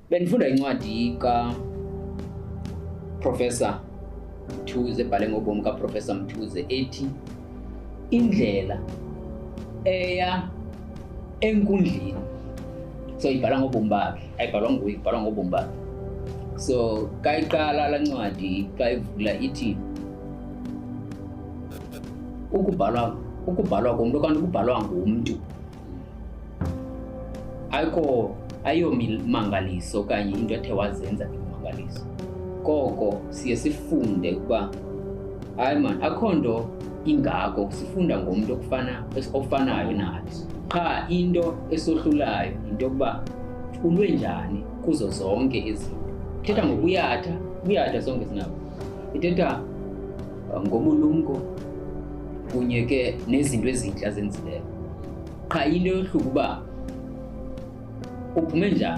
Bendifunda incwadi kaProfessor Mthuze, ebhale ngobomi kaProfessor Mthuze, ethi Indlela Eya Enkundleni. So ibhala ngobomi bakhe, ayibhalwa nguye, ibhalwa ngobomi bakhe. So kayiqala laa ncwadi, xa ivula ithi ukubhalwa komntu okanye ukubhalwa ngumntu ayikho, ayomimangaliso okanye into ethe wazenza imangaliso. Koko siye sifunde ukuba hayi man, akho nto ingako, sifunda ngomntu ofanayo nathi, qha into esohlulayo yinto yokuba ulwe njani kuzo zonke izinto. Ithetha ngobuyatha, ubuyatha sonke sinabo. Ithetha ngobulumko kunye ke nezinto ezintle azenzileyo. Qha into yohluka uba uphume njani.